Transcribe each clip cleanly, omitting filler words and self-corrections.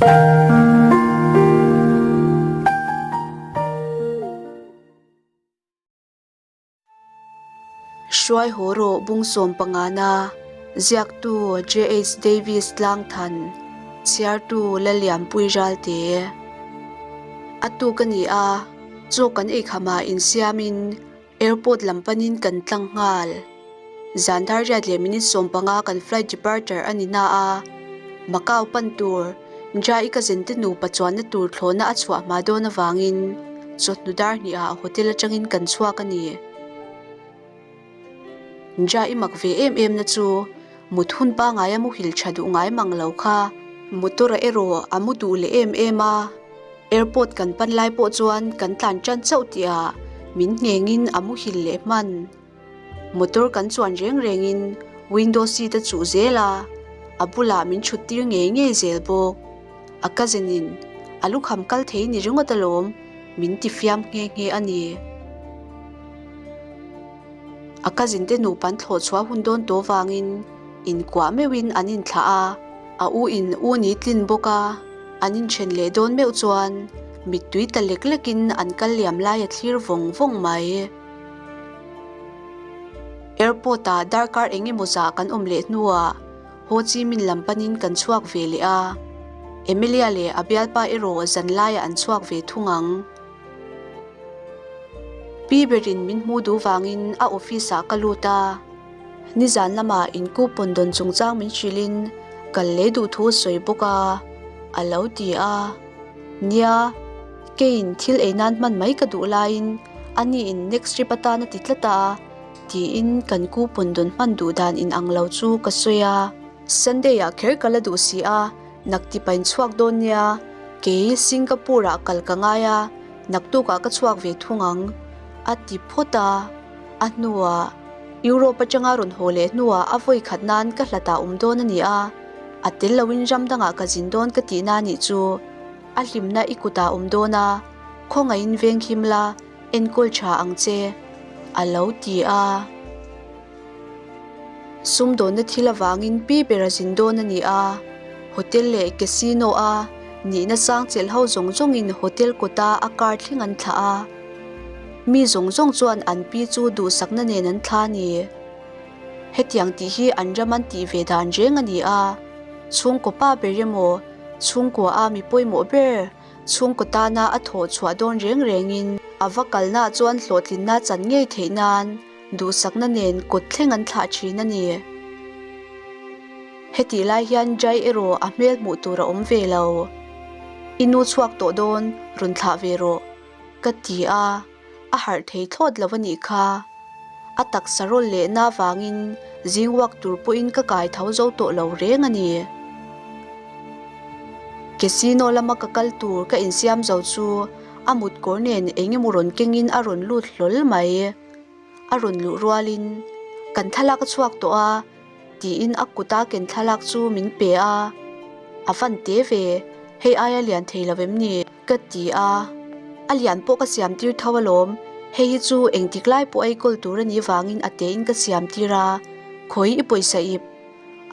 Hruai haw rawh bung sawm pangana ziaktu JH Davis Tlangthan chhiartu Lalianpui Ralte a tuk a ni a chaw kan eikham ah insiamin Airport lam panin kan tlang nghal. Zan dar riat leh minute 15 kan flight departure a ni na a, Macau pan tur Jai ka zente nupa chuanna tur thlawhna a chhuah hma dawn avangin chawhnu dar hnihah hotel atangin kan chhuak a ni. Jai mak ve em em na chu mut hun pangaia muhil tha duh ngai mang lo kha motor-a erawh a mu duh leh em em a. Airport kan pan lai pawh chuan kan tlan tan chauh tihah min nghengin a muhil leh hman. Motor kan chuan reng rengin window seat a chuh zel a, a bulah min thut tir ngei ngei zel bawk. A cousin in a lukham kal thei ni ringawt alawm min ti fiam nghe nghe a ni. A cousin te nupa an thlawh chhuah hun dawn tawh vangin inkuah meuhin an inthlah a, a u in u ni tlin bawk a, an inthen leh dawn meuh chuan mittui ta lek lekin an kal liam lai a thlir vawng vawng mai. Airport ah darkar eng emaw zah kan awm leh hnuah Ho Chi Minh lam panin kan chhuak ve leh a, Emilia leh a bialpa erawh zan laiah an chhuak ve thung ang. Pi berin min hmu duh vangin a office ah ka lut a, nizan lamah in coupon dawn chungchang min hrilhin kal leh duh thu a sawi bawk a, a lo ti a. Nia, keiin thil ei nan hman mai ka duh laiin ani in next trip atan a ti tlat a, tiin kan coupon dawn hman duh dan inang lo chu ka sawi a. Sunday ah kher ka la duh si a, Naktipa in chhuak dawn nia, kei Singapore ah kal ka ngai a, naktukah ka chhuak ve thung ang, a ti phawt a. A hnuah, Europe atanga rawn haw leh hnuah a vawi khat nan ka hlatah awm dawn a ni a, a tel loin ram dangah ka zin dawn ka tihna a nih chu. A hlimna i kutah awm dawn a, khawngaihin veng him la, enkawl tha ang che, a lo ti a. Sumdawnna thil avangin pi ber a zin dawn a ni a, hotel leh casino a nihna sang chelh ho zawng zawngin hotel kawta a car thleng an thlah a. Mi zawng zawng chuan an pi chu duhsakna nen an thla a ni. Hetiang tih hi an ram an tih ve dan reng a ni a, chhungkaw pa ber emaw chhungkua a mi pawimawh ber Chhungkaw tana a thawh chhuah dawn reng rengin a va kalnaah chuan hlawhtlinna chan ngei theih nan duhsakna nen kut thleng an thlah thin a ni. Hetih lai hian Jai erawh a hmel hmuh tur a awm ve lo. I nu chhuak tawh dawn, rawn thlah ve rawh, ka ti a, a harh thei thlawt lo a nih kha. A taksa rawl lehna avangin zing uak tur pawhin ka kai tho zo tawh lo reng a ni. Casino lama ka kal tur ka insiam zo chu a mut kawr nen eng emaw rawn kengin a rawn lut hlawl mai. A rawn luh rualin, Kan thlalak a chhuak tawh a, tiin a kuta ken thlalak chu min pe a. A van te ve, hei aia lian thei lo em ni? Ka ti a, a lian pawh ka siam tir tho alawm, hei hi chu engtik lai pawh ei kawl tur a nih vangin a tein ka siam tir a, khawi i pawisa ip?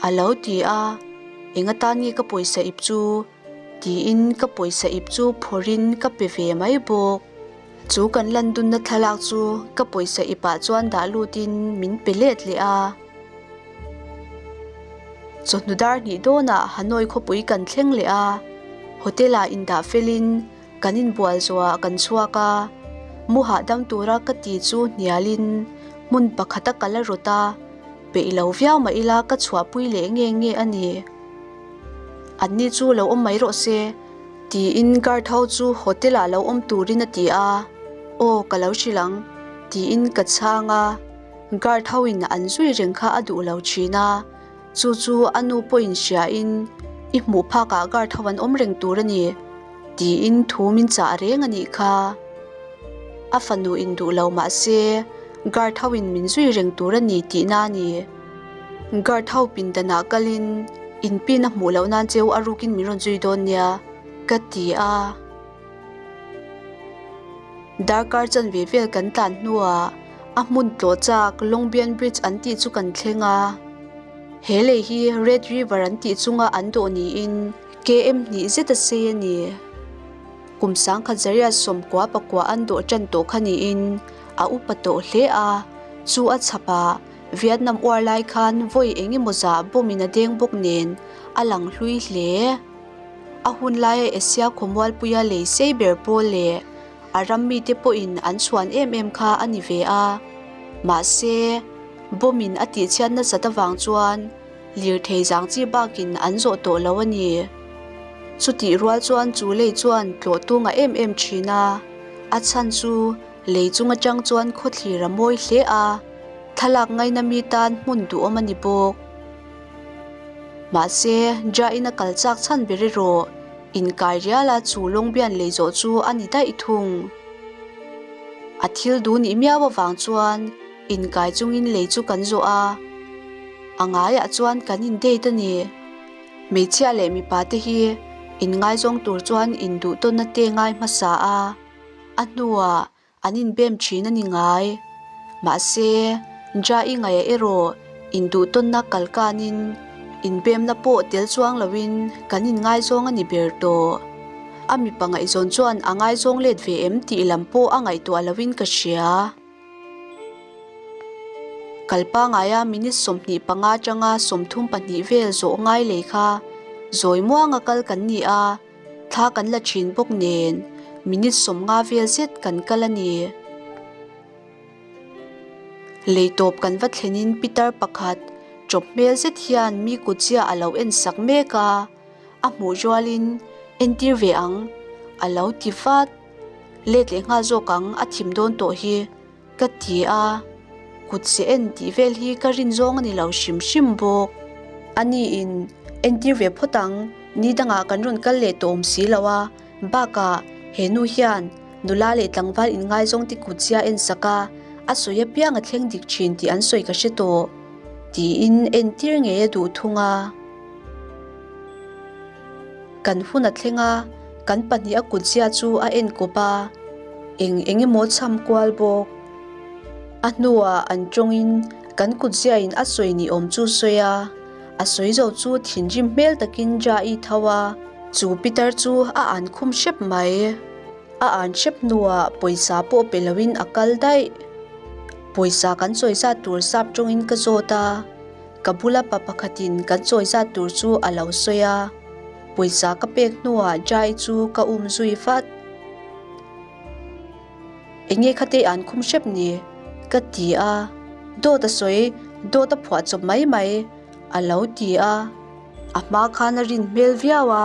A lo ti a, eng atan nge ka pawisa ip chu? Tiin ka pawisa ip chu phawrhin ka pe ve mai bawk. Chu kan lan dunna thlalak chu ka pawisa ipah chuan dah lutin min pe let leh a. Chawhnu dar hnih dawnah Hanoi khawpui kan thleng leh a, hotel ah indah felin kan inbual zawhah kan chhuak a, mu hahdam tura ka ti chu hnialin hmun pakhata ka la rawt a, peih lo viau mah ila ka chhuahpui leh nge nge a ni. Anni chu lo awm mai rawh se tiin guard ho chu hotel ah lo awm turin a ti a, aw ka lo hrilh ang tiin ka chhang a. Guard ho in an zui reng kha a duh lo thin a, chu chu a nu pawhin hria in i hmuh phak ah guard ho an awm reng tur a ni tiin thu min chah reng a nih kha. A fanu in duh lo mah se guard ho in min zui reng tur a ni tihna a ni. Guard ho pindan ah kal in in pin a hmuh loh nan cheu a ruk in min rawn zui dawn nia ka ti a. Darkar chanve vel kan tlan hnuah a hmun tlawh chak Longbian Bridge an tih chu kan thleng a. He lei hi Red River an tih chunga an dawh niin KM hnih zet a sei a ni. Kum sangkhat zariat sawmkua pakua an dawh tan tawh kha niin a upa tawh hle a, chu a chhap ah Vietnam uar lai khan vawi eng emaw zah bomb in a deng bawk nen a lang hlui hle. A hun laia Asia khawmualpuia lei sei ber pawl leh a ram mite pawhin an chhuan em em kha a ni ve a, mahse bomb in a tihchhiat nasat avang chuan Lirthei zang chi bakin an zawh tawh lo a ni. Chutih rual chuan chu lei chuan tlawh tung a em em thin a, a chhan chu lei chung atang chuan khawthlir a mawi hle a, thlalak ngaina mi tan hmun duhawm a ni bawk. Mahse, Jain a kal chak chhan ber erawh inkai riala chu lawngbian lei zawh chu a ni daih thung. A thil duh nih miau avang chuan inkai chungin lei chu kan zawh a. A ngaiah chuan kan in date a ni. Hmeichhia leh mipa te hi in ngaizawng tur chuan in duh tawnna te ngai hmasa a, a hnuah an in bem thin a ni ngai. Mahse, Jai ngaih erawh in duh tawnna kal kanin in bemna pawh tel chuang loin kan in ngaizawng a ni ber tawh. A mipa ngaihzawn chuan a ngaizawng let ve em tih lam pawh a ngaihtuah loin ka hria. Kal pangaia minute 25 atanga 32 vel zawh ngai lei kha zawi muanga kal kan ni a, thla kan la thin bawk nen minute 50 vel zet kan kal a ni. Lei tawp kan va thlenin pitar pakhat chawp hmel zet hian mi kutziah a lo en sak mek a, a hmuh rualin entir ve ang a lo ti vat. Let leh nghal zawk ang a thim dawn tawh hi ka ti a, kut se en tih vel hi ka rin zawng a ni lo hrim hrim bawk. A ni in entir ve phawt ang, ni dangah kan rawn kal leh tawh awm si lo a, bakah he nu hian nula leh tlangval inngaizawng te kut zia en sak a, a sawi apiang a thleng dik thin tih an sawi ka hre tawh tiin entir ngei a duh thung a. Kan hun a thleng a, kan pahnih a kutzia chu a en kawp a, eng eng emaw chham kual bawk. A hnuah an tawngin kan kutziain a sawi ni awm chu sawi a, a sawi zo chu thinrim hmel takin Jai tho a, chu pitar chu a an khum hrep mai. A an hrep hnuah pawisa pawh pe loin a kal daih. Pawisa kan sawi zat tur sap tawngin ka zawt a. Ka bula pa pakhatin kan chawi zat tur chu a lo sawi a, pawisa ka pek hnuah Jai chu ka um zui vat. Enge khate an khum hrep ni? ka ti a, dawt a sawi, dawt a phuah chawp mai mai a lo ti a. A hma khan a rin hmel viau a,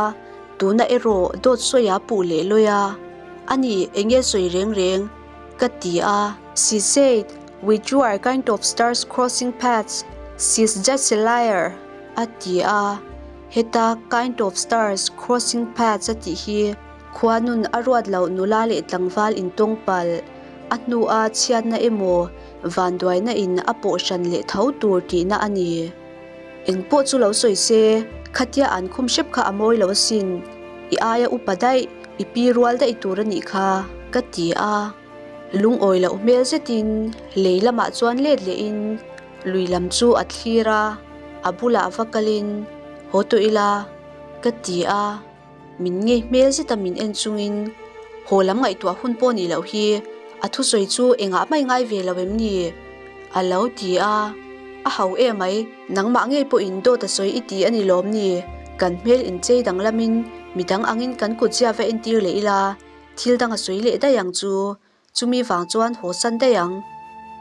tuna erawh dawt sawi a puh leh lawi a, ani enge sawi reng reng? ka ti a. She said, We two are kind of stars crossing paths, she's just a liar, a ti a. Heta kind of stars crossing paths a tih hi khuanun a ruat loh nula leh tlangval intawng palh, a hnua chhiatna emaw vanduaina in a pawh hran leh tho tur tihna a ni. Engpawh chu lo sawi se, khatia an khum hrep kha a mawi lo asin, i aia upa daih, i pi rual daih tur a nih kha, ka ti a. Lungawi loh hmel zetin lei lamah chuan let lehin lui lam chu a thlir a, a bulah va kalin, Haw tawh ila, ka ti a. Min ngei hmel zeta min en chungin, Haw lam ngaihtuah hun pawh nih loh hi, a thusawi chu engah mai ngai ve lo em ni? A lo ti a. A ho em mai, nangmah ngei pawhin dawt a sawi i ti a ni lawm ni? Kan hmel inchei danglamin midang angin kan kutzia va entir leh ila, thil dang a sawi leh daih ang chu. Chumi vang chuan haw san daih ang,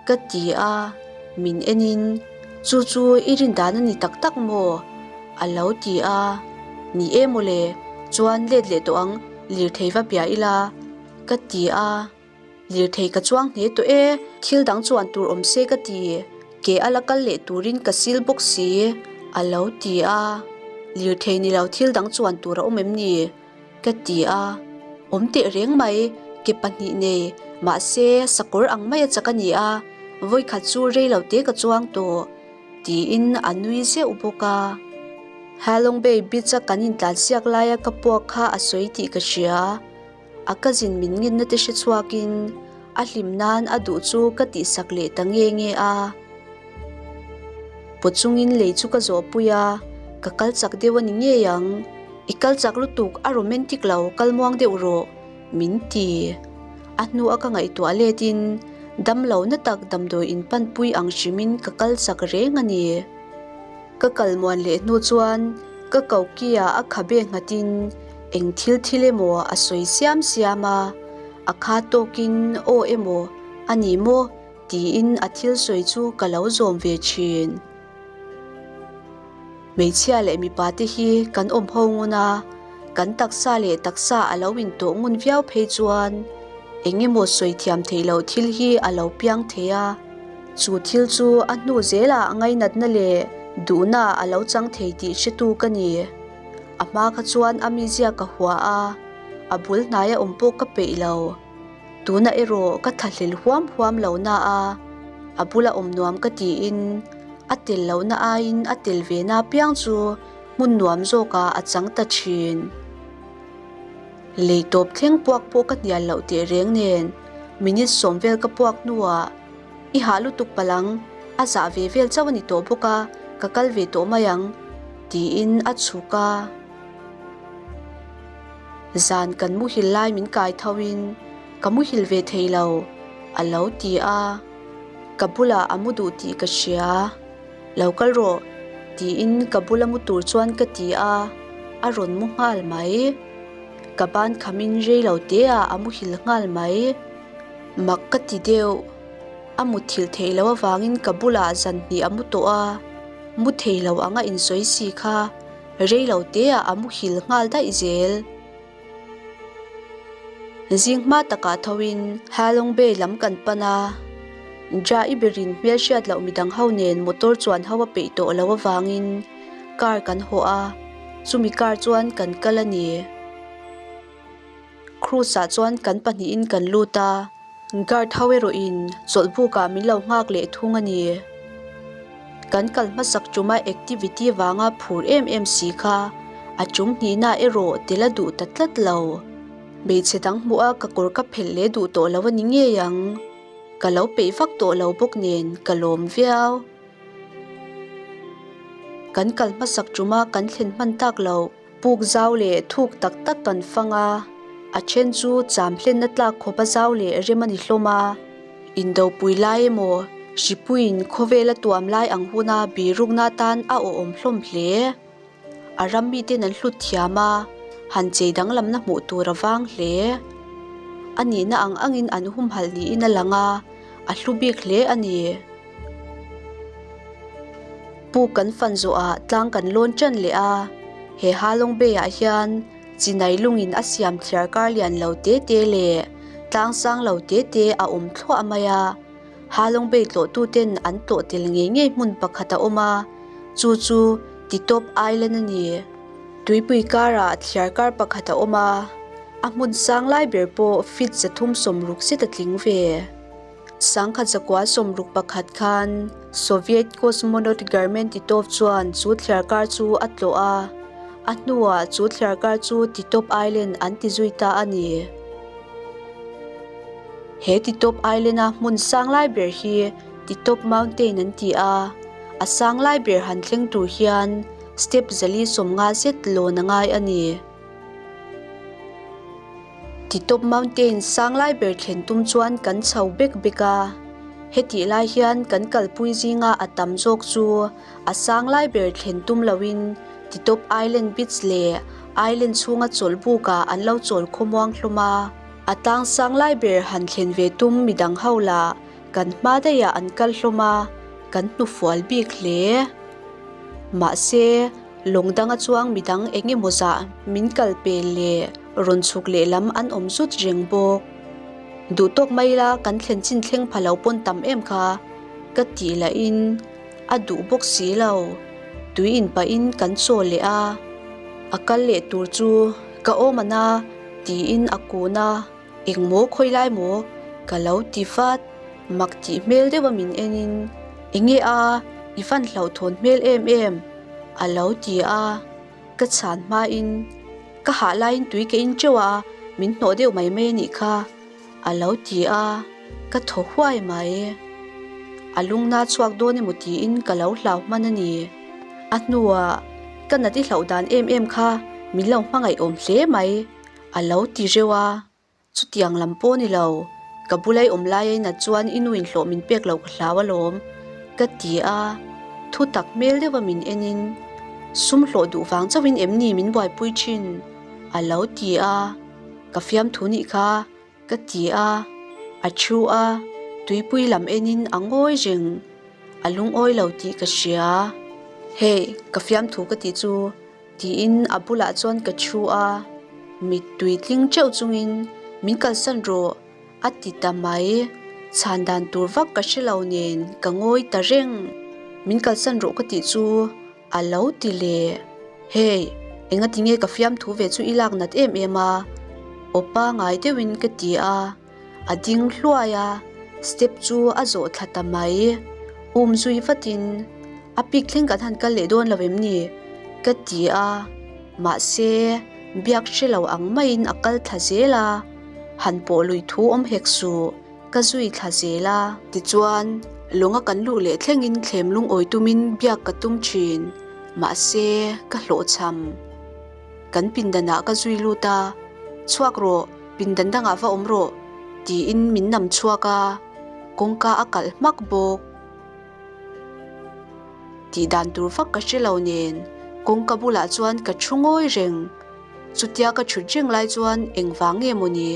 ka ti a, min enin, Chu chu i rin dan a ni tak tak maw? a lo ti a, Ni e mawle, chuan let leh tawh ang, lirthei va bia ila, ka ti a, Lirthei ka chuang hne tawh e, thil dang chuan tur awm se ka ti, ke a la kal leh turin ka sil bawk si, a lo ti a, Lirthei ni lo thil dang chuan tur a awm em ni? Ka ti a, awm teh reng mai, ke pahnih nei, mahse sakawr ang mai a chak a ni a, vawikhat chu rei lo te ka chuang tawh, tiin a nui zeuh bawk a. Halong Bay Beach a kan intlansiak laia ka puak kha a sawi tih ka hria, a cousin min ngenna te hre chhuakin a hlim nan a duh chu ka tihsak leh ta nge nge a. Pawt chungin lei chu ka zawhpui a, ka kal chak deuh a ni ngei ang. I kal chak lutuk a romantic lo kal muang deuh rawh min ti. A hnu a ka ngaihtuah let in damlo na tak damdawi in panpui ang hrim in ka kal chak reng a ni. Ka kal muan leh hnu chuan ka koki ah a khabe nghat in eng thil thil emaw a sawi siam siam a, a kha tawk in aw emaw a ni maw tiin a thil sawi chu ka lo zawm ve thin. Hmeichhia leh mipa te hi kan awm ho ngun a, kan taksa leh taksa a lo intawh ngun viau phei chuan eng emaw sawi thiam theih loh thil hi a lo piang thei a, chu thil chu a hnu zelah ngainatna leh duhna a lo chang thei tih hretu ka ni. A hma kha chuan a mizia ka hua a, a bul hnaia awm pawh ka peih lo. Tunah erawh ka thlahlel huam huam lo na a, a bula awm nuam ka tiin a tel lohna aiin a tel ve na piang chu hmun nuam zawkah a chang ta thin. Lei tawp thleng puak pawh ka hnial loh teh reng nen minute sawm vel ka puak hnuah i hah lutuk palang a zah ve vel chauh a ni tawh bawk a, ka kal ve tawh mai ang tiin a chhuk a. Zan kan muhil lai min kai tho in ka muhil ve thei lo a lo ti a, ka bulah a mu duh tih ka hria. Lo kal rawh tiin ka bula mu tur chuan ka ti a, a rawn mu nghal mai. Ka ban khamin rei lo te ah a muhil nghal mai. Mak ka ti deuh. A mutthilh theih loh avangin ka bulah zan hnih a mu tawh a, mu thei lo anga insawi si kha. Rei lo te ah a muhil nghal daih zel. Zing hma takah tho in Halong Bay lam kan pan a, Ja i berin hmelhriat loh midang ho nen motor chuan ho a peih tawh lo avangin car kan hawh a, chumi car chuan kan kal a ni. Cruise ah chuan kan pahnihin kan lut a, guard ho erawh in chawlhbuk ah min lo nghak leh thung a ni. Kan kal hmasak tuma activity vanga phur em em si kha a tum hnihna erawh tel a duh ta tlat lo. Hmeichhe dang hmuh a ka kawr ka phelh leh duh tawh lo a ni ngei ang. Ka lo peih vak tawh lo bawk nen ka lawm viau. Kan kal hmasak tuma kan thlen hman tak loh. Puk zau leh thuk tak tak kan fang a, a then chu cham hlenna tlak khawp a zau leh rem a ni hlawm a. Indopui lai emaw, hripuiin khawvel a tuam lai ang huna birukna atan a awhawm hlawm hle. A ram miten an hlut thiam a, han chei danglamna hmuh tur a vang hle. A nihna ang angin an humhalh niin a lang a, a hlu bik hle a ni. Puk kan fan zawhah tlang kan lawn ṭan leh a, he Halong Bay ah hian chinai lungin a siam thliar kar lian lo te te leh tlang sang lo te te a awm thluah mai a. Halong Bay tlawhtuten an tlawh tel ngei ngei hmun pakhat a awm a, chu chu Titop Island a ni. Tuipui karah thliar kar pakhat a awm a, a hmun sang lai ber pawh feet 360 zet a tling ve. Sangkhat zakua 61 khan Soviet cosmonaut German Titov chuan chu thliarkar chu a tlawh a, a hnuah chu thliarkar chu Titov Island an ti zui ta a ni. He Titov Island-a hmun sang lai ber hi Titov Mountain an ti a, a sang lai ber han thleng tur hian step 450 zet lawn a ngai a ni. Titop Mountain sang lai ber thlen tum chuan kan chho bek bek a, hetih lai hian kan kalpui zinga a tam zawk chu a sang lai ber thlen tum loin Titop Island Beach leh Island chhunga chawlhbukah an lo chawl khawmuang hlawm a. A tlang sang lai ber han thlen ve tum midang ho lah kan hma daihah an kal hlawm a, kan hnufual bik hle. Mahse. Lawng danga chuang midang eng emaw zah min kal pel leh rawn chhuk lehlam an awm zut reng bawk. Duh tawk mai la kan thlen chin thleng pha lo pawn tam em kha ka tih lahin a duh bawk si lo. Tui in pahin kan chaw leh a, a kal leh tur chu ka awm a na tiin a kun a, eng maw khawi lai maw ka lo ti vat. Mak tih hmel deuha min en in enge a i fan hlauhthawn hmel em em a lo ti a, ka chhan hmain ka hah laiin tui ka in teuh a min hnawh deuh mai mai a nih kha a lo ti a, ka thaw huai mai. A lungna chhuak dawn emaw tiin ka lo hlau hman a ni. A hnuah ka nat i hlauh dan em em kha Min lo hmangaih awm hle mai, a lo ti reuh a. Chutiang lam pawh ni lo, ka bula i awm lai a inat chuan i nu in hlawh min pek loh ka hlau alawm, ka ti a. Thu tak hmel deuha min enin, Sum hlawh duh vang chauhin em ni min buaipui thin? a lo ti a. Ka fiamthu nih kha, Ka ti a, a thu a, tuipui lam enin a ngawi reng. A lungawi lo tih ka hria. Hey, ka fiamthu ka tih chu, tiin a bulah chuan ka thu a, mittui tling teuh chungin min kalsan rawh a ti ta mai. Chhan dan tur vak ka hre lo nen ka ngawi ta reng. Min kalsan rawh ka tih chu a lo ti leh. Hey, engati nge ka fiamthu ve chu i lak nat em em a? Aw pangai deuhin ka ti a, a ding hluai a, step chu a zawh thla ta mai. Um zui vatin, A pik thleng kan han kal leh dawn lo em ni? ka ti a, mahse biak hre lo ang maiin a kal thla zel a, han pawh lui thu awm hek suh. Ka zui thla zel a. Tichuan, lawnga kan luh leh thlengin thlem lungawi tumin biak ka tum thin. Mahse, ka hlawhchham. Kan pindanah ka zui lut a, Chhuak rawh, pindan dangah va awm rawh, tiin min nam chhuak a, kawngka a kalh hmak bawk. Tih dan tur vak ka hre lo nen kawngka bulah chuan ka thu ngawi reng. Chutia ka thut reng lai chuan engvang nge mawni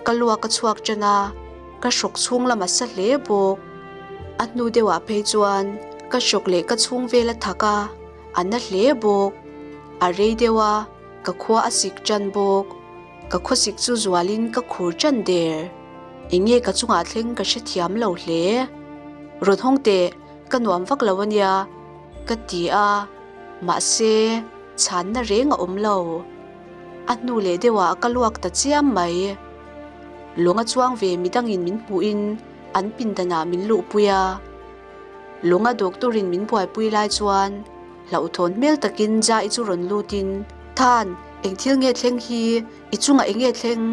ka luak a chhuak tan a, ka hrawk chhung lam a sa hle bawk. A hnu deuhah phei chuan ka hrawk leh ka chhung vel a thak a, a na hle bawk. A rei deuh a, ka khua a sik tan bawk. Ka khawsik chu zualin ka khur tan der. Enge ka chungah thleng ka hrethiam lo hle. Rawn hawng teh, ka nuam vak lo ania, ka ti a, mahse chhanna reng a awm lo. A hnu leh deuhah ka luak ta chiam mai. Lung a chuang ve midangin min hmuhin an pindanah min luhpui a. Lung a doctor-in min buaipui lai chuan hlauhthawn hmel takin Jai chu rawn lutin, Than, eng thil nge thleng hi? I chungah eng nge thleng?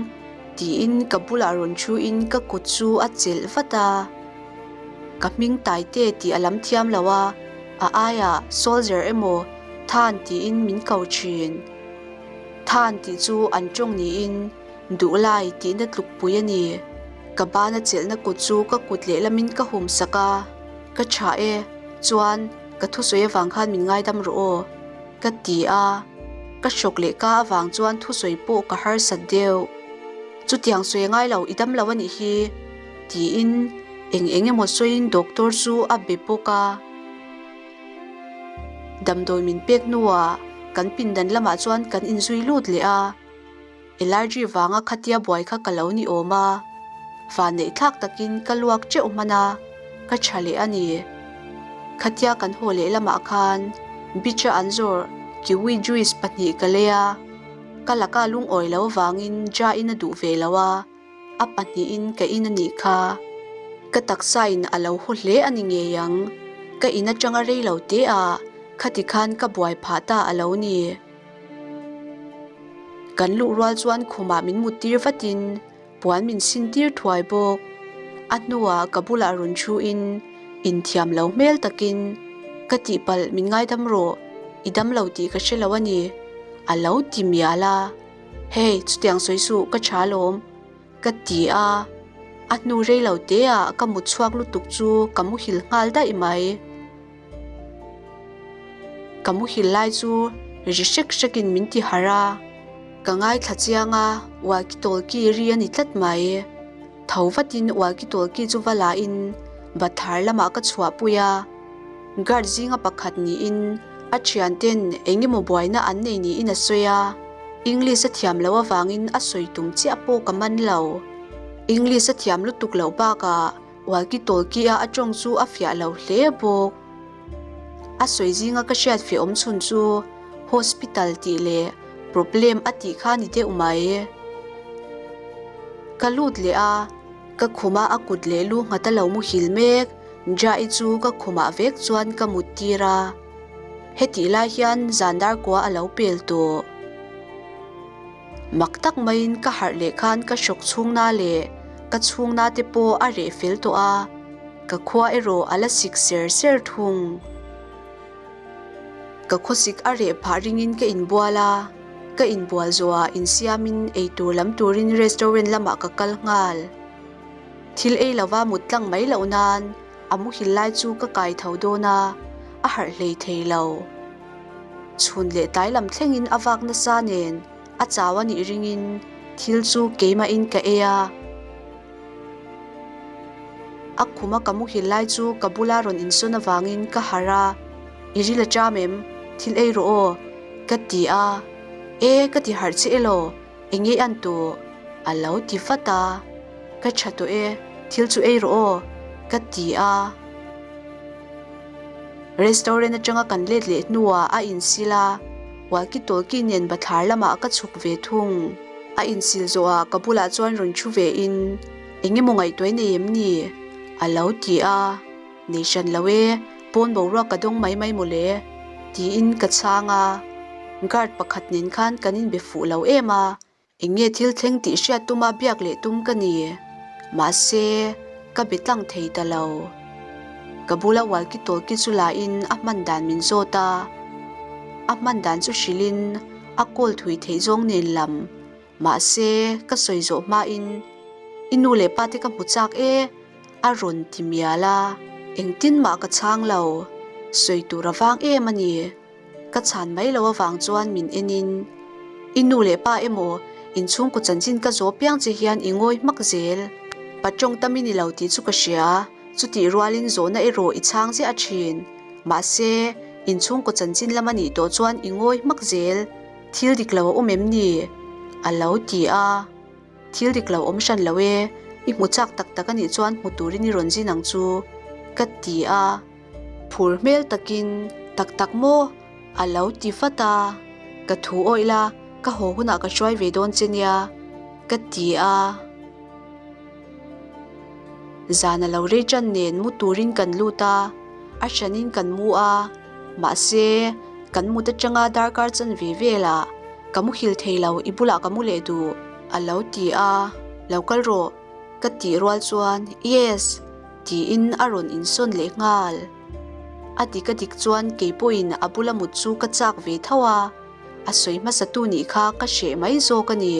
tiin ka bulah rawn thuin ka kut chu a chelh vat a. Ka hming Taite tih a lam thiam lo a, a aiah Soldier emaw Than tiin min ko thin. Than tih chu an tawng niin Duhlai tihna tlukpui a ni. Ka bana chelhna kut chu ka kut lehlamin ka hum sak a, Ka tha e, chuan ka thusawi avang khan min ngaidam rawh aw. Ka ti a, ka hrawk leh ka avang chuan thusawi pawh ka harsat deuh. Chutiang sawi a ngai lo, i dam lo a nih hi, tiin eng eng emaw sawiin doctor chu a be bawk a. Damdawi min pek hnuah kan pindan lamah chuan kan inzui lut leh a. Allergy vanga khatia buai kha ka lo ni awm a, vanneih thlak takin ka luak teuh hman a, ka tha leh a ni. Khatia kan haw leh lamah khan beach-a an zawrh kiwi juice pahnih ka lei a, ka laka lungawi lo vangin Ja-in a duh ve lo a, a pahnihin ka in a nih kha. Ka taksain a lo haw hle a ni ngei ang, ka in atanga rei lo te a, khati khan ka buai phah ta a lo ni. Kan luh rual chuan khumah min mut tir vatin puan min sin tir thuai bawk. A hnuah ka bulah rawn thuin inthiam lo hmel takin ka tihpalh min ngaidam rawh, i dam lo tih ka hre lo a ni, a lo ti mial a. Hey, chutiang sawi suh, ka tha alawm, ka ti a. A hnu rei lo teah ka mut chhuak lutuk chu ka muhil nghal daih mai. Ka muhil lai chu ri hrek hrekin min ti harh a, ka ngaithla chiang a, walkie talkie ri a ni tlat mai. Tho vatin walkie talkie chu va lahin bathlar lamah ka chhuahpui a, guard zinga pakhat niin a thianten eng emaw buaina an nei niin a sawi a, English a thiam loh avangin a sawi tum chiah pawh ka man lo. English a thiam lutuk loh bakah Walkie talkie a a tawng chu a fiah lo hle bawk. A sawi zinga ka hriat fiah awm chhun chu hospital tih leh problem a tih kha ni deuh mai. Ka lut leh a, ka khuma a kut leh lu nghat a lo muhil mek Jai chu ka khumah vek chuan ka mut tir a. Hetih lai hian zan dar kua a lo pel tawh. Mak tak maiin ka harh leh khan ka hrawk chhungna leh ka chhungna te pawh a reh fel tawh a, ka khua erawh a la sik ser ser thung. Ka khawsik a reh phah ringin ka inbual a, Ka inbual zawhah insiamin eitur lam turin restaurant lamah ka kal nghal. Thil ei lova mut tlang mai loh nan a muhil lai chu ka kai tho dawn a, a harh hlei thei lo. Chhun leh tlai lam thlengin a vak nasa nen a chau a nih ringin thil chu keimahin ka ei a. A khuma ka muhil lai chu ka bula rawn insawn avangin ka harh a, I ril a ṭam em? Thil ei rawh aw, ka ti a. E, ka ti harh che elaw? Eng nge an tawh? A lo ti vat a. Ka ṭha tawh e, thil chu ei rawh aw, ka ti a. Restaurant aṭanga kan let leh hnuah a insil a, walkie talkie nen bathlar lamah ka chhuk ve thung. A insil zawhah ka bulah chuan rawn thu ve in, Eng emaw ngaihtuah i nei em ni? A lo ti a. Nei hran lo e, pawn boruak ka dawng mai mai mawle, tiin ka chhang a. Guard pakhat nen khan kan inbe fuh lo em a, eng nge thil thleng tih hriat tuma biak leh tum ka ni. Mahse, ka be tlang thei ta lo. Ka bula walkie talkie chu la in a hman dan min zawt a, a hman dan chu hrilhin a call thui theih zawng nen lam. Mahse, ka sawi zawh hmain i nu leh pa te ka hmu chak e, a rawn ti mial a. Engtin mah ka chhang lo, sawi tur a vang em a ni. Ka chhan mai lo avang chuan min enin, I nu leh pa emaw inchhungkaw chanchin ka zawh piang che hian i ngawi hmak zel. Pa tawng tam i ni lo tih chu ka hria, chutih rualin zawhna erawh i chhang ziah a thin. Mahse, inchhungkaw chanchin lam a nih tawh chuan i ngawi hmak zel. Thil dik lo a awm em ni? A lo ti a. Thil dik lo awm hran lo e, i hmu chak tak tak a nih chuan hmu turin i rawn zin ang chu, ka ti a. Phur hmel takin, Tak tak maw? A lo ti vat a. Ka thu awih la, ka haw hunah ka hruai ve dawn che nia, ka ti a. Zan a lo rei ṭan nen mu turin kan lut a, a hranin kan mu a. Mahse, kan mut atanga darkar chan ve velah ka muhil thei lo, i bulah ka mu leh duh, a lo ti a. Lo kal rawh, ka tih rual chuan, Yes! tiin a rawn insawn leh nghal. A dik a dik chuan kei pawhin a bula mut chu ka chak ve tho a, a sawi hmasatu nih kha ka hreh mai zawk a ni.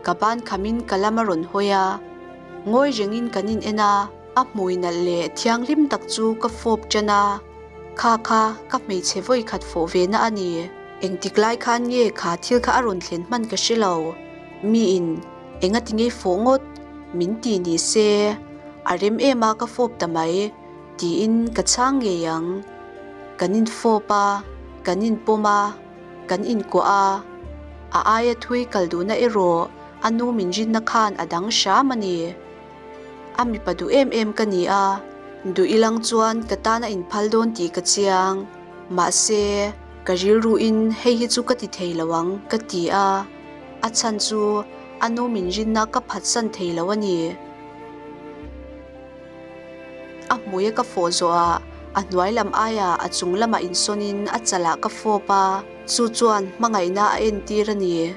Ka ban khamin ka lam a rawn hawi a, ngawi rengin kan in en a. A hmui nalh leh thianghlim tak chu ka fawp ṭan a, kha kha ka hmeichhe vawi khat fawh ve na a ni. Engtik lai khan nge kha thil kha a rawn thlen hman ka hre lo. Miin enga ti ngei fawh ngawt min ti ni se, a rem em a ka fawp ta mai tiin ka chhang ngei ang. Kan infawp a, kan inpawm a, kan inkuah a, a aia thui kal duhna erawh a nu min rinna khan a dang hram a ni. A mipa duh em em ka ni a, duh ilang chuan ka tan a inphal dawn tih ka chiang. Mahse, ka rilruin hei hi chu ka ti thei lo ang ka ti a, a chhan chu a nu min rinna ka phatsan thei lo a ni. A hmuia ka fawh zawhah a hnuai lam aia a chung lamah insawnin a chalah ka fawp a, chu chuan hmangaihna a entir a ni.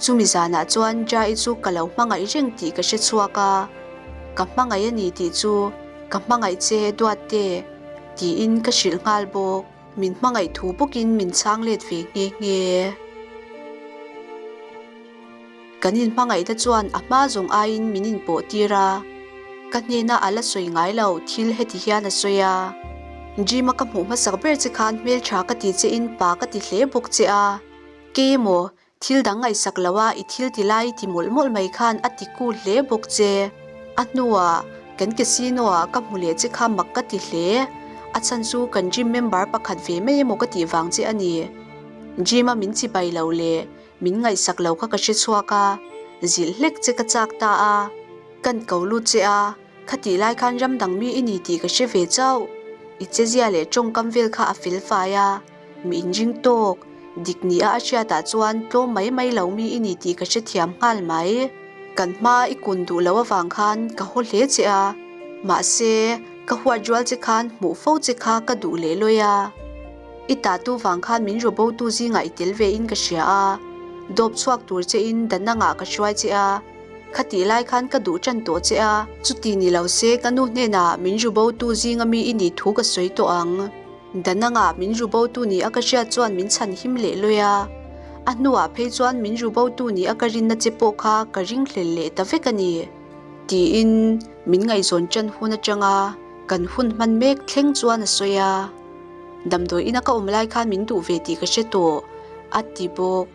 Chumi zanah chuan Jai chu ka lo hmangaih reng tih ka hre chhuak a, ka hmangaih a ni tih chu ka hmangaih che Duatte tiin ka hrilh nghal bawk. Min hmangaih thu bawkin min chhang let ve nghe nghe. Kan inhmangaihna chuan a hma zawng aiin min inpawh tir a, ka hnena a la sawi ngai lo thil heti hian a sawi a, Gym-a ka hmuh hmasak ber che khan hmeltha ka ti che in pa ka ti hle bawk che a, Kei emaw, thil dang ngaihsak lo a i thil ti lai ti mawlh mawlh mai khan a ti cool hle bawk che. A hnuah kan casino ah ka hmu leh che kha mak ka ti hle. A chhan chu kan gym member pakhat ve mai emaw ka tih vang che a ni. Gym a min chibai lo leh min ngaihsak lo kha ka hre chhuak a, zilh hlek che ka chak ta a. Kan ko lut che a. Khatih lai khan ram dang mi i ni tih ka hre ve chauh. I chezia leh tawngkam vel kha a fel fai a, mi inring tawk, dik nia a hriatah chuan tlawm mai mai lo mi i ni tih ka hrethiam nghal mai. Kan hma i kun duh loh avang khan ka haw hle che a, mahse ka huat rual che khan hmuh fo che kha ka duh leh lawi a. I tatu vang khan min rubotu zingah i tel ve in ka hria a, dawp chhuak tur che in Danangah ka hruai che a. Khatih lai khan ka duh tan tawh che a. Chuti ni lo se ka nu hnenah min rubotu zinga mi i nih thu ka sawi tawh ang. Danangah min rubotu ni a ka hriat chuan min chhan him leh lawi a. A hnuah phei chuan min ru botu ni a ka rinna che pawh kha ka ringhlel leh ta vek a ni, tiin min ngaihzawn ṭan hun aṭanga kan hun hman mek thleng chuan a sawi a. Damdawi ina ka awm lai khan min duh ve tih ka hre tawh, a ti bawk.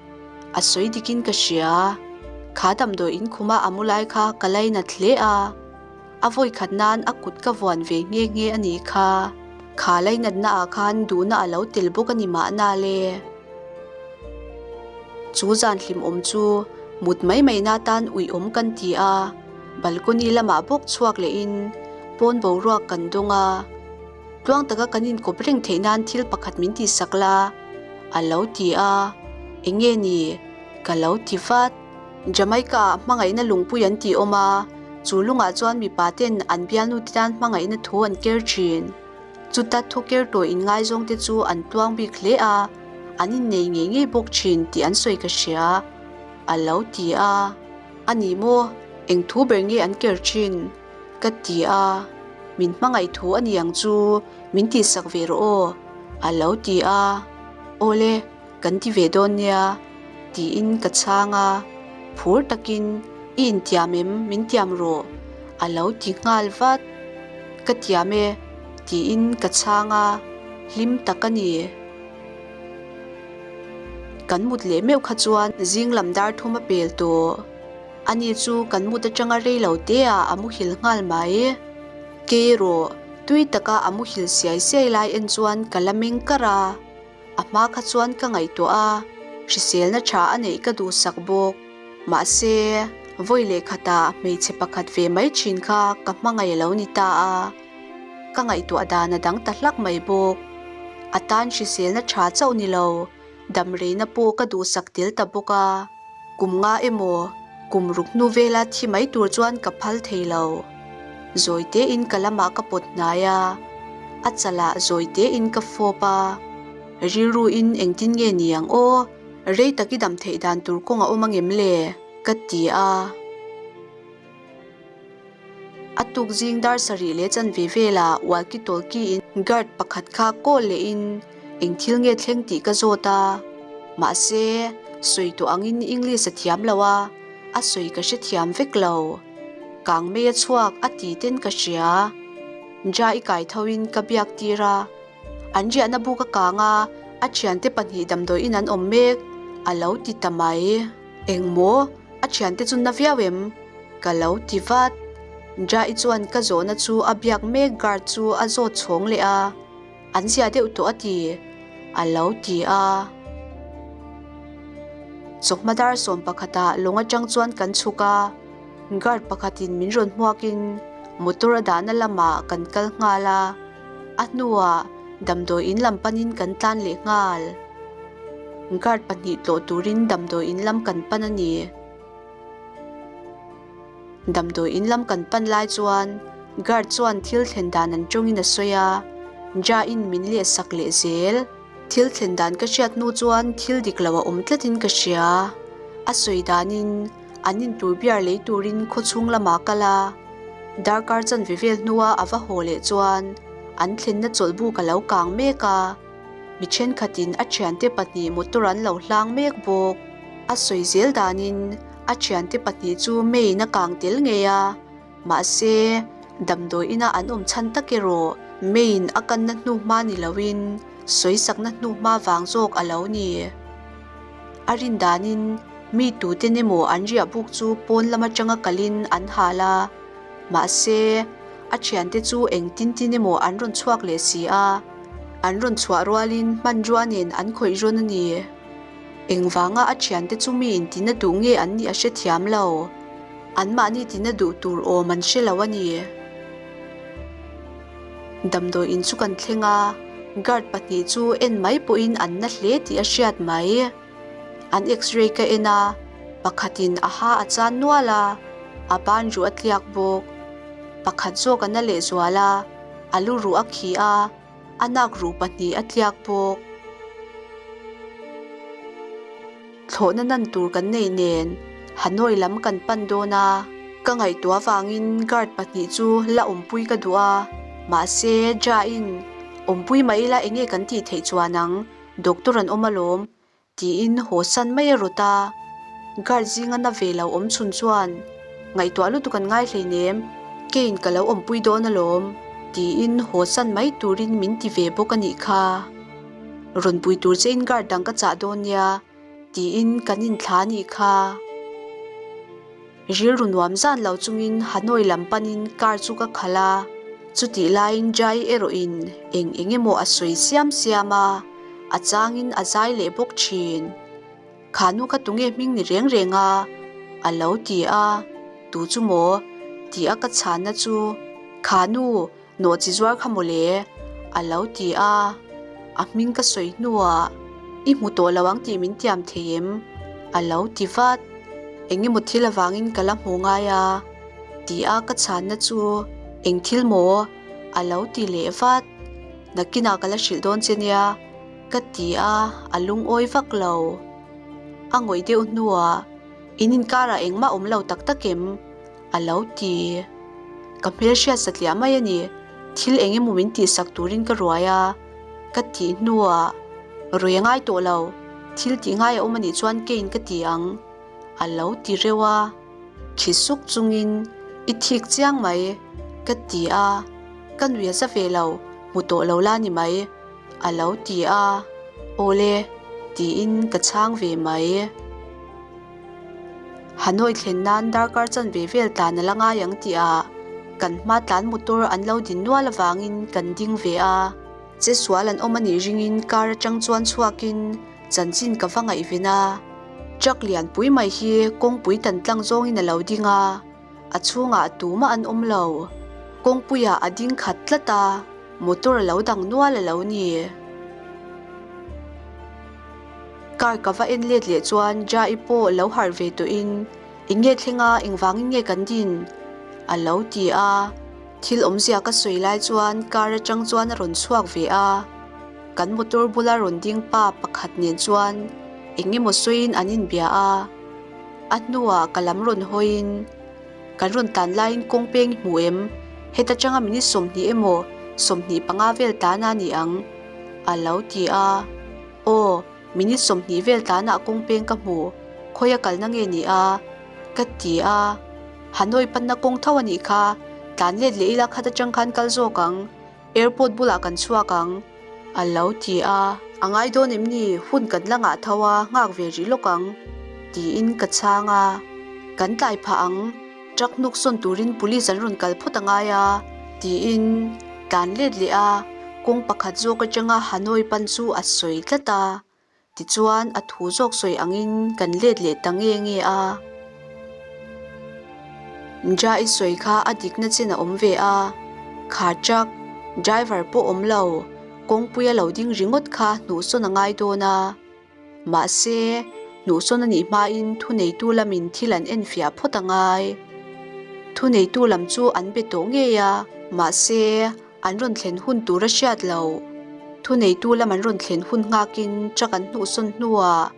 A sawi dikin ka hria. Kha damdawi in khuma a mu lai kha ka lainat hle a. A vawi khat nan a kut ka vuan ve nghe nghe a nih kha. Kha lainatna ah khan duhna a lo tel bawk a ni mahna le. Chu zan hlimawm chu mut mai mai na tan uiawm kan ti a, balcony lamah bawk chhuak lehin pawn boruak kan dawng a. Tluang taka kan inkawp reng theih nan thil pakhat min tihsak la, a lo ti a. Enge ni? Ka lo ti vat. Jamaica ah hmangaihna lungpui an tih awm a, chu lungah chuan mipa ten an bialnu te tan hmangaihna thu an ker thin. Chuta thu ker tawh inngaizawng te chu an tluang bik hle a, an innei ngei ngei bawk thin tih an sawi ka hria, a lo ti a. A ni maw? Eng thu ber nge an ker thin? Ka ti a, min hmangaih thu a ni ang chu min tihsak ve rawh aw, a lo ti a. Awle, kan ti ve dawn nia, tiin ka chhang a, phur takin i intiam em min tiam rawh, a lo ti nghal vat. Ka tiam e, tiin ka chhang a, hlim tak a ni. Kan mut leh meuh kha chuan zing lam dar thum a pel tawh. Ani chu kan mut atanga rei lo te ah a muhil nghal mai. Kei erawh tui taka a muhil siai siai lai en chuan ka la meng kar a. A hma kha chuan ka ngaihtuah a, hriselna tha a neih ka duhsak bawk. Mahse, vawi leh khatah hmeichhe pakhat ve mai thin kha ka hmangaih a lo ni ta a. Ka ngaihtuah dan a dang ta hlak mai bawk. A tan hriselna tha chauh ni lo, Damreina pawh ka duhsak tel ta bawk a, kum nga emaw kum ruk hnu vela thi mai tur chuan ka phal thei lo. Zawi tein ka lamah ka pawt hnai a, a chalah zawi tein ka fawp a. Rilruin engtin nge ni ang aw, rei tak i dam theih dan tur kawng a awm angem le? ka ti a. A tuk zing dar sarih leh chanve velah walkie talkie in guard pakhat kha call leh in eng thil nge thleng tih ka zawt a. Mahse, sawi tawh angin English a thiam lo a, a sawi ka hrethiam vek lo. Kang mei a chhuak a ti ten ka hria. Ja i kai tho in ka biak tir a. An riahna buk a kang a, a thiante pahnih damdawiin an awm mek a lo ti ta mai. Engmaw? A thiante chu na viau em? Ka lo ti vat. Jai chuan ka zawhna chu a biak mek guard chu a zawt chhawng leh a, an zia deuh tawh a ti, a lo ti a. Chawhma dar sawm pakhatah lawng atang chuan kan chhuk a, guard pakhatin min rawn hmuakin motor a dahna lamah kan kal nghal a, a hnuah damdawi in lam panin kan tlan leh nghal. Guard pahnih tlawh turin damdawi in lam kan pan a ni. Damdawi in lam kan pan lai chuan guard chuan thil thlen dan an tawngin a sawi a, Ja in min leh sak leh zel. Thil thlen dan ka hriat hnu chuan thil dik lo a awm tlatin ka hria. A sawi danin an intur biar lei turin khawchhung lamah kal a, darkar chanve vel hnua a va haw leh chuan an thlenna chawlhbuk a lo kang mek a. Mi thenkhatin a thiante pahnih motor an lo hlang mek bawk. A sawi zel danin a thiante pahnih chu meiin a kang tel ngei a, mahse damdawi ina an awm chhan tak erawh meiin a kanna hnuhma ni loin sawisakna hnuhma vang zawk a lo ni. A rin danin mi tuten emaw an riah buk chu pawn lam atanga kalin an hal a, mahse a thiante chu engtin tin emaw an rawn chhuak leh si a, an rawn chhuah rualin hmanrua nen an khawih rawn a ni. Engvanga a thiante chu mi intina duh nge an nih a hrethiam lo. Anmahni tina duh tur awm an hre lo a ni. Damdawi in chu kan thleng a, guard pahnih chu en mai pawhin an na hle tih a hriat mai. An x-ray ka en a, pakhatin a ha a chan nual a, a ban ruh a tliak bawk. Pakhat zawk a na lehzual a, a lu ruh a khi a, a nak ruh pahnih a tliak bawk. Thlawhna nan tur kan nei nen Hanoi lam kan pan dawn a, ka ngaihtuah avangin guard pahnih chu la awmpui ka duh a, mahse Ja-in awmpui mai ila enge kan tih theih chuan ang, doctor an awm alawm. Tiin haw san mai a rawt a. Guard zinga na ve lo awm chhun chuan, Ngaihtuah lutuk an ngai hleinem, keiin ka lo awmpui dawn alawm, tiin haw san mai turin min ti ve bawk a nih kha. Rawn pui tur chein guard dang ka chah dawn nia, tiin kan inthla a nih kha. Rilru nuam zan lo chungin Hanoi lam panin car chu ka khalh a, chutih laiin Jai erawhin eng eng emaw a sawi siam siam a, a changin a zai leh bawk thin. Kha nu kha tunge hming ni reng reng a? A lo ti a, Tu chu maw? Ti a ka chhanna chu, Kha nu, nawh chi zuar kha mawle? A lo ti a, a hming ka sawi hnuah, I hmu tawh lo ang tih min tiam thei em? A lo ti vat. Eng emaw thil avangin ka la hmu ngai a, ti a ka chhanna chu, Eng thil maw? A lo ti leh vat. Nakinah ka la hrilh dawn che nia, ka ti a, a lungawi vak lo. A ngawih deuh hnuah, In inkarah engmah awm lo tak tak em? a lo ti. Ka hmelhriat satliah mai a ni, thil eng emaw min tihsak turin ka ruai a, ka tih hnuah, Rui a ngai tawh lo, thil tih ngai a awm a nih chuan keiin ka ti ang, a lo ti reuh a. Khi suk chungin, I thik chiang mai, ka ti a, ka nui a za ve lo, hmu tawh lo la ni mai, a lo ti a, Awle, tiin ka chhang ve mai. Hanoi thlen nan darkar chanve vel tlan a la ngai ang tih ah kan hma tlan motor an lo din nual avangin kan ding ve a, che sual an awm a nih ringin car atang chuan chhuakin chanchin ka va ngaihven a. Truck lianpui mai hi kawngpui tan tlang zawngin a lo ding a, a chhungah tumah an awm lo. Kawngpuiah a ding khat tlat a, motor a lo dang nual a lo ni. Car ka va en let leh chuan Jai pawh lo harh ve tawhin, Eng nge thleng a, engvangin nge kan din? a lo ti a. Thil awmzia ka sawi lai chuan car atang chuan a rawn chhuak ve a, kan motor bula rawn ding pa pakhat nen chuan eng emaw sawiin an inbia a. A hnuah ka lam rawn hawiin, Kan rawn tlan laiin kawng peng i hmu em? Heta tanga minute 20 emaw 25 vel tlan a ni ang, a lo ti a. Aw, minute 20 vel tlanah kawng peng ka hmu, khawi a kalna nge ni a? Ka ti a. Hanoi panna kawng tho a nih kha, tlan let leh ila khat atang khan kal zawk ang, airport bulah kan chhuak ang, a lo ti a. A ngai dawn em ni, hun kan la ngah tho a, nghak ve rih lawk ang, tiin ka chhang a. Kan tlai phah ang, truck hnuk sawn turin police an rawn kal phawt a ngai a, tiin tlan let leh a, kawng pakhat zawk atanga Hanoi pan chu a sawi tlat a. Tichuan a thu zawk sawi angin kan let leh ta nge nge a. Nja i sawi kha a dikna chin a awm ve a, kha truck driver pawh awm lo, kawngpui a lo ding ringawt kha hnuhsawn a ngai dawn a. Mahse, hnuhsawn a nih hmain thuneitu lamin thil an enfiah phawt a ngai. Thuneitu lam chu an be tawh ngei a, mahse, An rawn thlen hun tur a hriat lo. Thuneitu lam an rawn thlen hun nghakin truck an hnuhsawn hnuah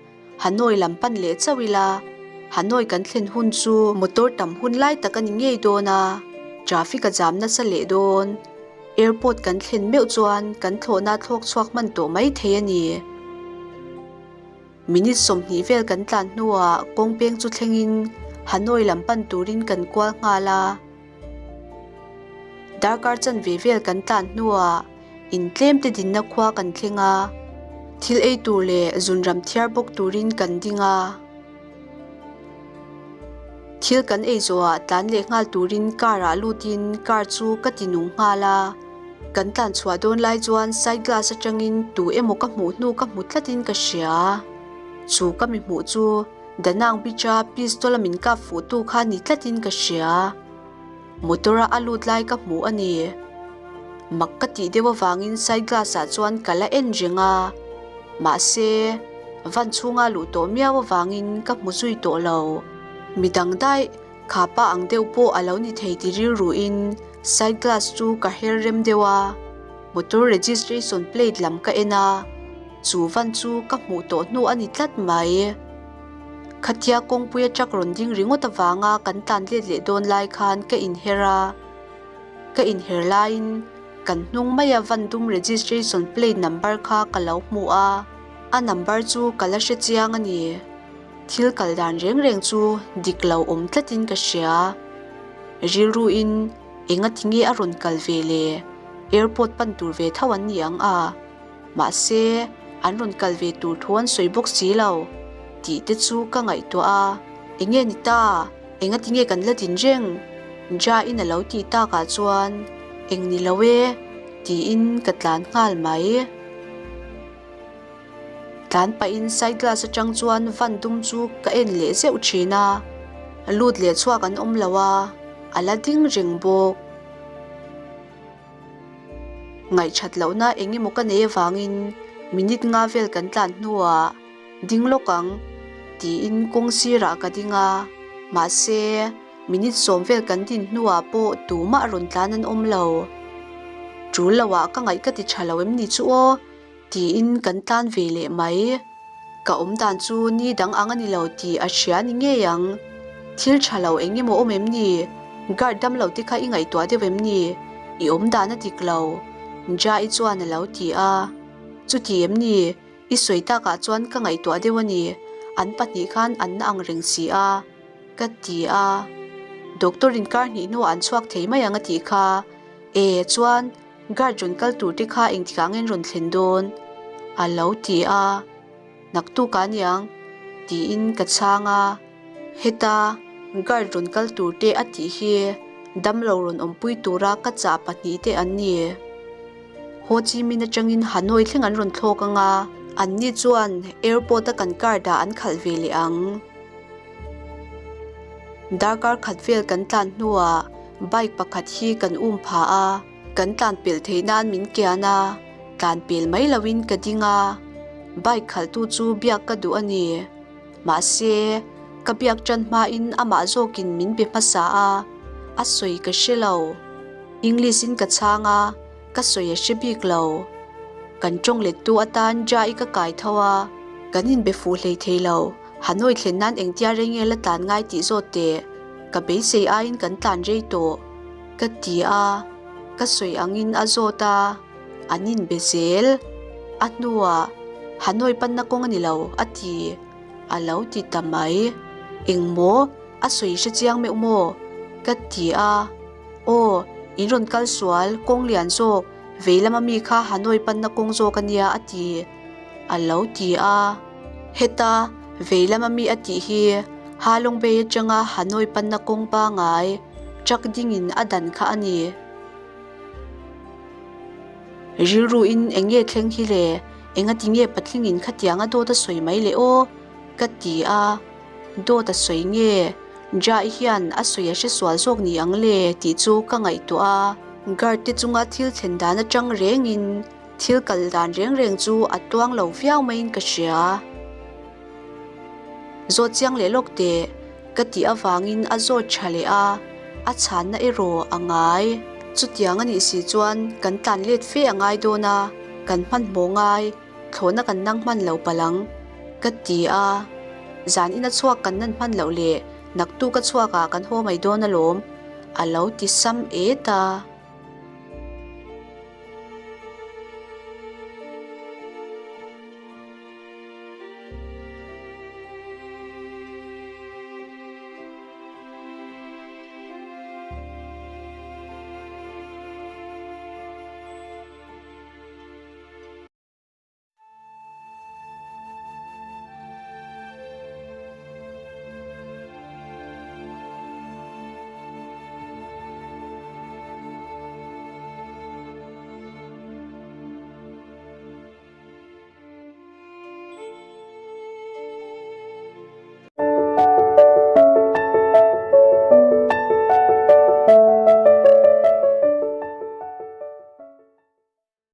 Hanoi lam pan leh chauh ila, Hanoi kan thlen hun chu motor tam hun lai tak a ni ngei dawn a, traffic a jam nasa leh dawn. Airport kan thlen meuh chuan kan thlawhna thlawk chhuak hman tawh mai thei a ni. Minute 20 vel kan tlan hnuah kawng peng chu thlengin Hanoi lam pan turin kan kual nghal a. Darkar chanve vel kan tlan hnuah in tlem te dinna khua kan thleng a, thil ei tur leh zunram thiar bawk turin kan ding a. Thil kan ei zawhah tlan leh nghal turin car ah lutin car chu ka ti nung nghal a. Kan tlan chhuah dawn lai chuan side glass atangin tu emaw ka hmuh hnu ka hmu tlatin ka hria. Chu ka mi hmuh chu Danang Beach-a pistol a min kap fuh tu kha ni tlatin ka hria. Motor-a a lut lai ka hmu a ni. Mak ka tih deuh avangin side glass-ah chuan ka la en reng a. Mahse, van chhunga luh tawh miau avangin ka hmu zui tawh lo. Midang daih, kha pa ang deuh pawh a lo ni thei ti rilruin side glass chu ka her rem deuh a. Motor registration plate lam ka en a. Chu van chu ka hmuh tawh hnu a ni tlat mai. Khatia kawngpui a truck rawn ding ringawt avanga kan tlan let leh dawn lai khan ka inher a. Ka inher laiin kan hnung maia van dum registration plate number kha ka lo hmu a. A number chu ka la hre chiang a ni. Thil kal dan reng reng chu dik lo awm tlatin ka hria. Rilruin enga tinge a rawn kal ve le? Airport pan tur ve tho an ni ang a. Mahse, an rawn kal ve tur thu an sawi bawk si lo tih te chu ka ngaihtuah a. Enge ni ta? Enga tinge kan la din reng? Ja-in a lo tih takah chuan eng ni lo e tiin ka tlan nghal mai. Tlan pahin side glass atang chuan van dum chu ka en leh zeuh thin a, lut leh chhuak an awm lo a, a la ding reng bawk. Ngaihṭhat lohna eng emaw ka nei avangin minute nga vel kan tlan hnuah ding lawk ang tiin kawng sirah ka ding a, mahse minute sawm vel kan din hnuah pawh tumah rawn tlan an awm lo. Ṭul loah ka ngaih ka ti ṭha lo em ni chu aw? Tiin kan tlan ve leh mai. Ka awm dan chu ni dang ang a ni lo tih a hria ni ngei ang. Thil tha lo eng emaw awm em ni? Guard dam lo te kha i ngaihtuah deuh em ni? I awm dan a dik lo. Jai chuan a lo ti a. Chuti em ni? I sawi takah chuan ka ngaihtuah deuh a ni. An pahnih khan an na ang reng si a. Ka ti a. Doctor in kar hnih hnuah an chhuak thei mai ang a tih kha. E chuan. Guard rawn kal tur te kha engtikah nge an rawn thlen dawn? A lo ti a, Naktuk a niang tiin ka chhang a, heta guard rawn kal tur te a tih hi damlo rawn awmpui tura ka chah pahnihte an ni. Ho Chi Minh atangin Hanoi thleng an rawn thlawk ang a, anni chuan airport a kan car dah an khalh ve leh ang. Darkar khat vel kan tlan hnuah bike pakhat hi kan um pha a, kan tlan pelh theih nan min kian a, tlan pel mai loin ka ding a, bike khalhtu chu biak ka duh a ni. Mahse, ka biak tan hmain amah zawkin min be hmasa a, a sawi ka hre lo. English in ka chhang a, ka sawi a hre bik lo. Kan tawng lettu atan Jai ka kai tho a, kan inbe fuh hlei thei lo. Hanoi thlen nan engtia rei nge la tlan ngai tih zawt teh, ka beisei aiin kan tlan rei tawh, ka ti a, ka sawi angin a zawt a, an inbe zel. A hnuah, Hanoi panna kawng a ni lo, a ti, a lo ti ta mai. Engmaw, a sawi hre chiang meuh maw? ka ti a, Aw, in rawn kal sual, kawng lian zawk, vei lama mi kha Hanoi panna kawng zawk a nia, a ti, a lo ti a. Heta vei lama mi a tih hi Halong Bay atanga Hanoi panna kawng pangai truck dingin a dan kha a ni. Rilruin eng nge thleng hi le, engati nge patlingin khatianga dawt a sawi mai le aw? ka ti a, dawt a sawi nge Jai hian a sawi a hre sual zawk ni ang le tih chu ka ngaihtuah a, guard te chunga thil thlen dan atang rengin Thil kal dan reng reng chu a tuang lo viau maiin ka hria. Zawt chiang leh lawk teh, ka tih avangin a zawt tha leh a, a chhanna erawh a ngai. Chutiang a nih si chuan kan tlan let fe a ngai dawn a, kan hmanhmawh ngai, thlawhna kan nang hman lo palh ang, ka ti a. Zan ina chhuak kan nan hman loh leh naktuk a chhuakah kan haw mai dawn alawm, a lo ti sam et a.